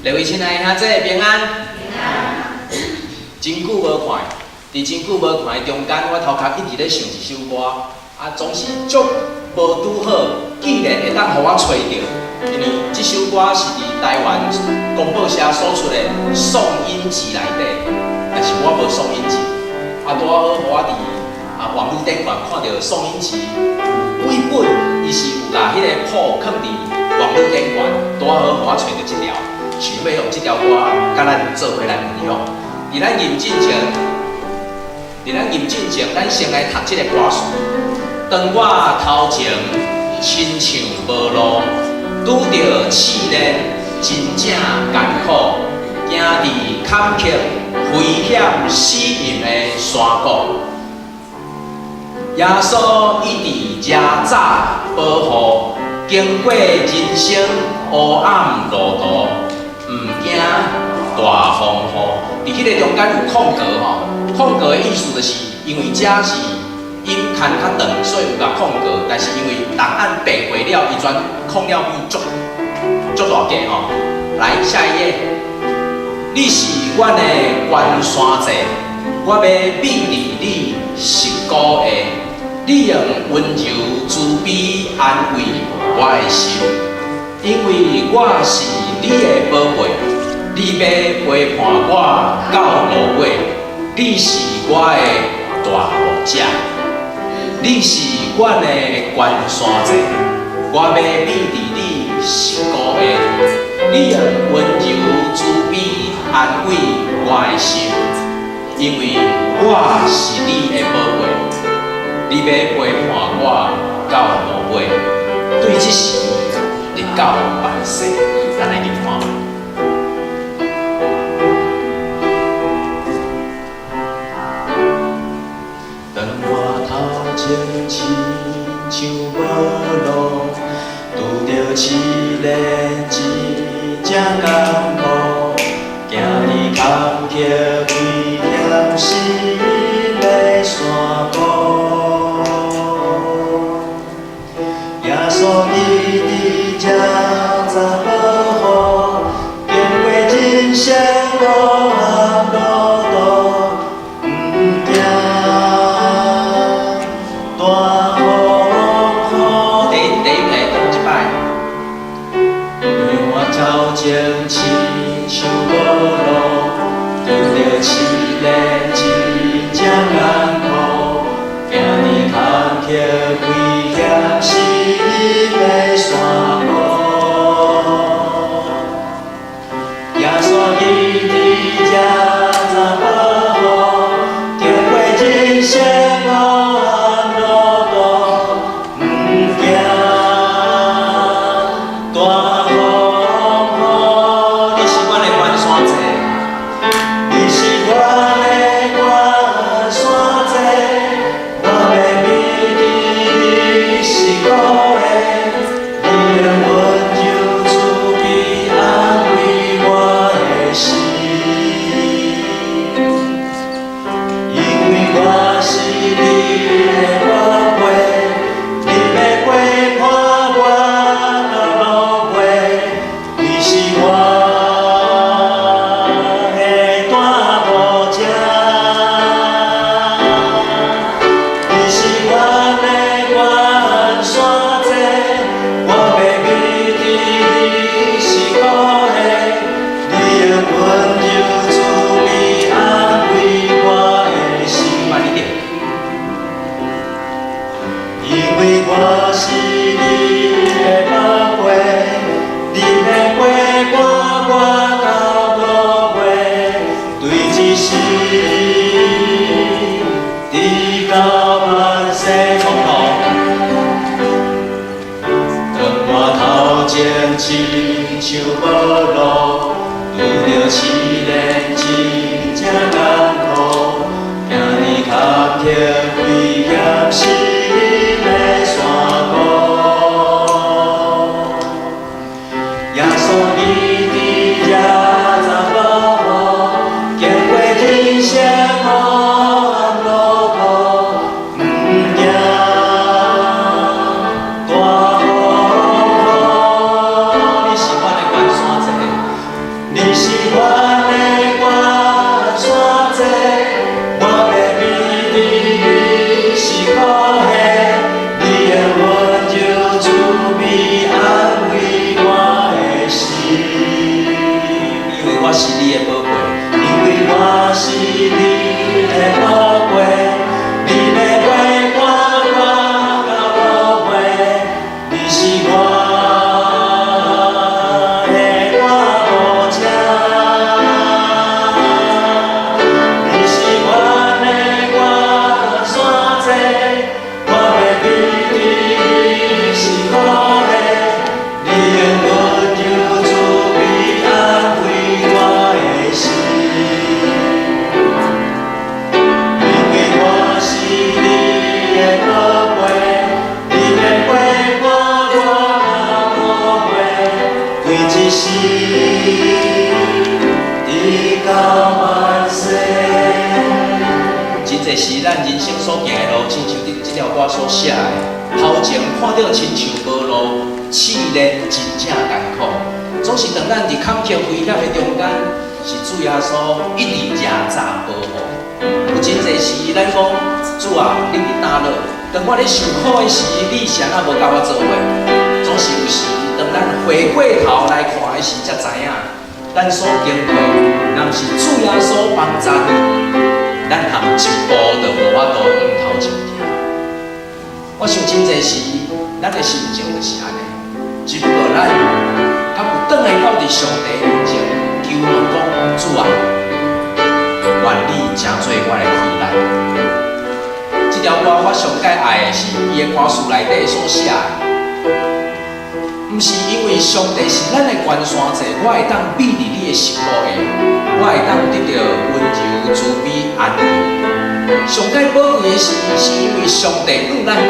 各位親愛的兄弟平安。真久無看，佇真久無看的中間，我頭殼一直咧想一首歌，啊，總是足無拄好，竟然會當予我揣著，因為這首歌是佇台灣公報社所出的送音集內底，但是我無送音集，啊，拄好予我佇網路頂懸看著送音集有幾本，伊是有共彼个譜囥佇網路頂懸，拄好予我揣著這條。想欲用這條歌，佮咱做伙來分享。佇咱吟進前，咱先來讀這个歌詞。當我頭前親像無路，拄著試煉，真正艱苦，行佇坎坷危險死蔭的山谷。耶穌伊佇遮早保護，經過人生黑暗路途，毋驚大風雨。佇彼个中間有空格吼，空格的意思就是因為這是音牽較長，所以有共空格。但是因為檔案變過了，伊全空了變足足大格吼。來下一頁，你是阮的懸山祭，我欲覕佇你膝股下，你用溫柔慈悲安慰我的心，因為我是你的寶貝，你欲陪伴我到路尾，你是我的大牧者，你是阮的懸山祭，我欲覕佇你膝股下，你用溫柔慈悲安慰我的心，因為我是你的寶貝，你欲陪伴我到路尾，對這時直到萬世，咱來吟看。當我頭前親像無路，拄著試煉真正艱苦，行佇坎坷危險死蔭的山谷。耶穌伊佇遮早保護，經過人生黑暗路途，毋驚大風雨。第一排讀一擺。當我頭前親像無路，拄著試煉真正艱苦，行佇坎坷危險死蔭的山谷。耶穌伊佇遮早保護，經過人生黑暗路途，毋驚大風雨。你是阮的懸山祭，你是阮的懸山祭，我欲覕佇你膝股下，你用溫柔慈悲安慰我的心，因為我是你的寶貝，你欲陪伴我到路尾，你是我的大牧者，你是阮的懸山祭，我欲覕佇你膝股下，你用溫柔慈悲安慰我的心。慢一點。因為我是你的寶貝，你欲陪伴我到路尾，對這時直到萬世。從頭。當我頭前親像無路，拄著試煉真正艱苦，行佇坎坷危險死蔭的山谷。耶穌伊佇遮早保護，經過人生黑暗路途，毋驚大風。你是阮的懸山祭，你是阮的懸山祭，我欲秘佇你是苦的，你的溫柔慈悲安慰我的心。因為我是你的寶貝，因為我是你的寶貝，你欲陪伴我到落尾，你是我的大牧者，你是阮的懸山祭，我欲秘佇你是苦的，你的溫柔慈悲安慰我的心。因為我是你的寶貝，你欲陪伴我到落尾，對一生直到萬世。真濟時咱人生所行的路，親像佇這條歌所寫的，頭前看著親像無路，試煉真正艱苦。總是當咱佇坎坷危險的中間，是主耶穌一直遮早保護。有真濟時，咱講主啊，你佇佗落？當我咧受苦的時，你是按怎無佮我做伙？總是有時，當咱回過頭來看的時，才知影，咱所經過，若毋是主耶穌幫贊，咱含一步都無法度向頭前行。我想真濟時，咱的心情就是按呢，只不過咱敢有轉來到佇上帝面前求問講：主啊，願你成做我的氣力。這條歌我上蓋愛的是伊的歌詞內底所寫的，毋是因為上帝是咱的懸山祭，我會當秘佇你的實部下，我會當得著溫柔慈悲安慰。上蓋寶貴的是，是因為上帝向咱講，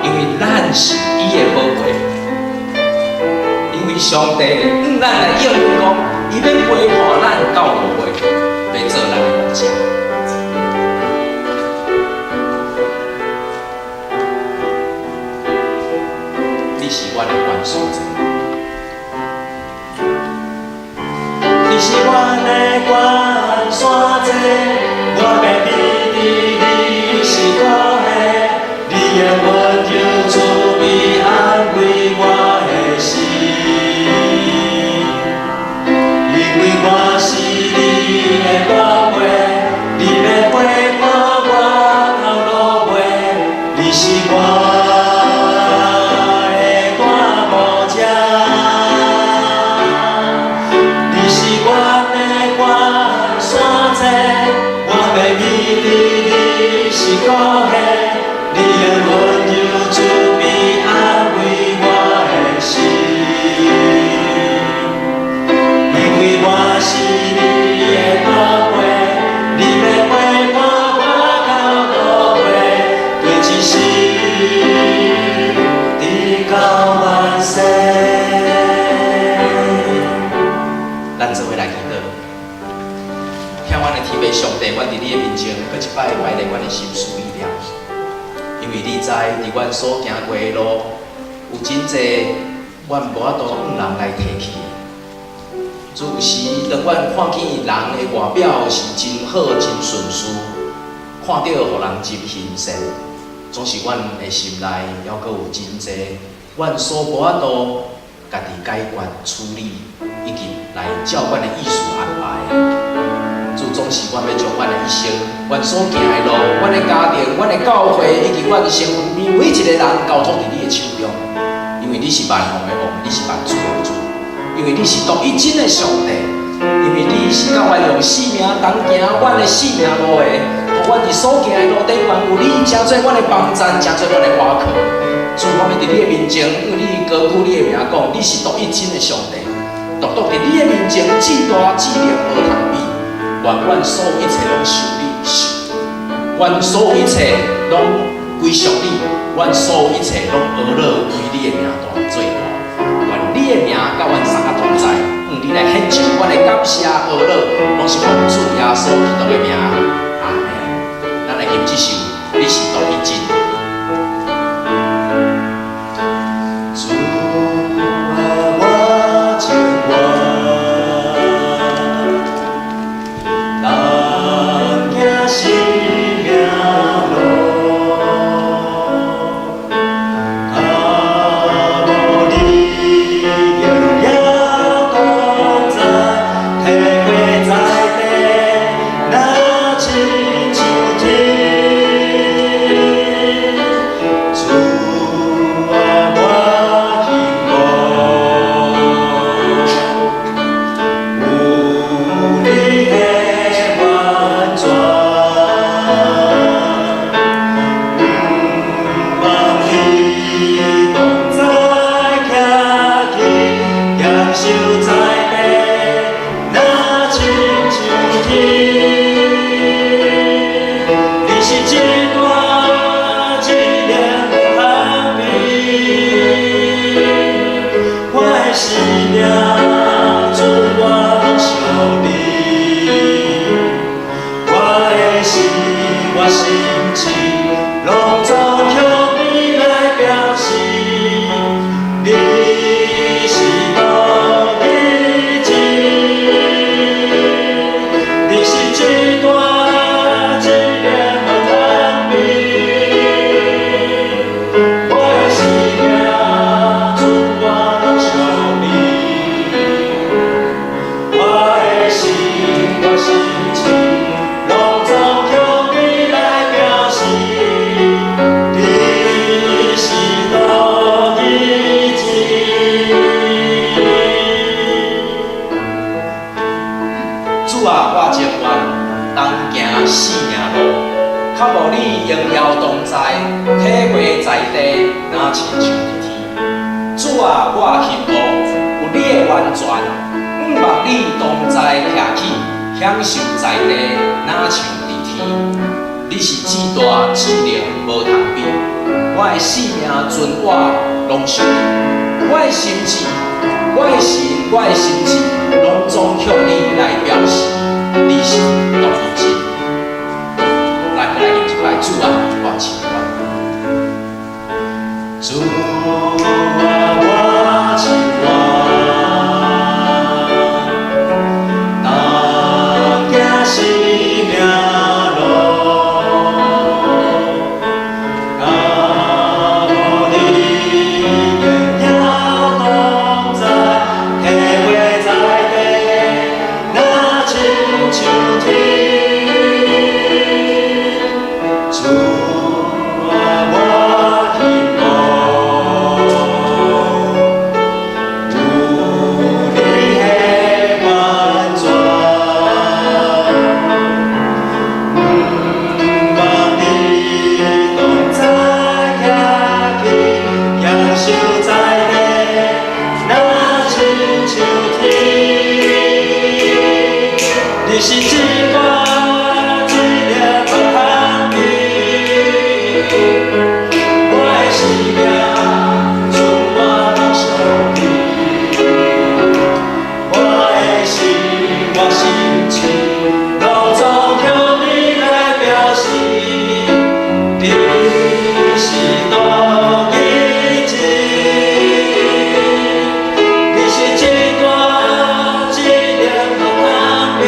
因為咱是伊的寶貝，因為上帝向咱來應允講，伊欲陪伴咱到落尾，欲做咱的牧者。你是阮的懸山祭，你是阮的懸山祭，我欲秘佇你是苦的，你的溫柔慈悲安慰我的心。因為我是你的寶貝，你欲陪伴我到落尾，你是我的大牧者。你是阮的懸山祭，我欲秘佇你是苦的，你的溫柔慈悲安慰我的心。因為我是你的寶貝，你欲陪伴我到落尾，對一生直到萬世。咱做伙來祈禱。疼阮的天父上帝，阮佇你的面前，閣一擺排列阮的心思意念，因為你知，佇阮所行過的路，有真濟阮無法度向人來提起的。主，有時當阮看見人的外表是真好、真順遂，看著予人真欣羨，總是阮的心內猶閣有真濟阮所無法度家己解決、處理，以及來照阮的意思安排的。主，總是阮欲將阮的一生、阮所行的路、阮的家庭、阮的教會，以及阮身邊每一個人交託佇你的手中，因為你是萬王的王，你是萬主的主，因為你是獨一真的上帝，因為你是甘願用性命同行阮的性命路的，予阮佇所行的路頂懸有你，成做阮的幫贊，成做阮的倚靠。主，我欲佇你的面前，向你高舉你的名，講你是獨一真的上帝，獨獨佇你的面前至大至靈無通比，願阮所有一切攏受你，願所有一切攏歸屬你，願所有一切攏阿樂歸你的名大最大。願你的名佮阮三個同在，向你來獻上阮的感謝阿樂，攏是奉主耶穌基督的名，阿們。咱來吟這首，你是獨一真。主啊，我情願。主啊，我情願同行生命路，較無你榮耀同在，體會在地，若親像佇天。主啊，我希望有你的完全，向望你同在徛起，享受在地，若像佇天。你是至大至靈無通比，我的性命存活攏屬你，我的心志，我的神，我的心志，攏總向你來表示，你是獨一真。來，來念一擺，主啊，我情願。主啊，我情願，同行生命路，若無你榮耀同在，體會在地，若親像天。主啊，我希望有你的完全，向望你同在徛起，享受在地，若親像天。你是至大至靈無通比，我的生命存活攏屬你，我的心我心志，攏總向你來表示，你是獨一真，你是至大至靈無通比，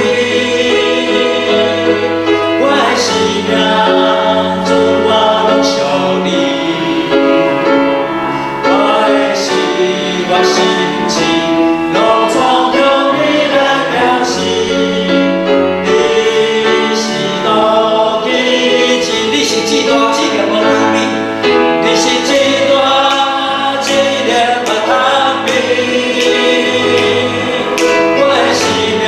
我的生命存活攏屬你，我的心我心志，攏總向你來表示，你是獨一真，你是至大至靈無通比，你是至大至靈無通比，我的生命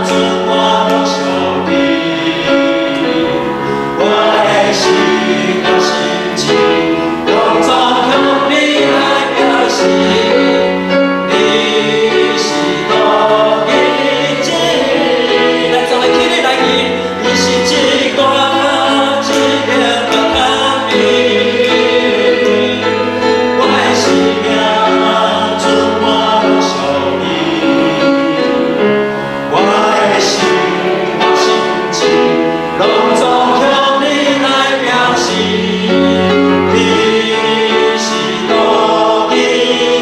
存活攏屬你，我的心我心志，攏總向你來表示，你是獨一真。來，做伙起立來吟，你是至大至靈無通比，我的生命存活攏屬你，我的心我心志，攏總向你來表示，你是獨一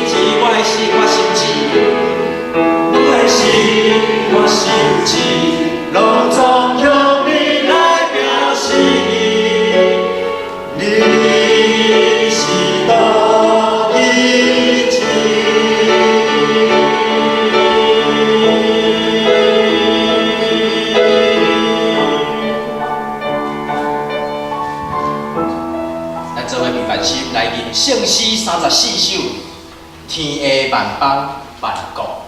真。我的心我心志，我的心我心志，攏總向你來表示，你是獨一真。咱做伙平凡心來吟聖詩34首，天下萬邦萬國。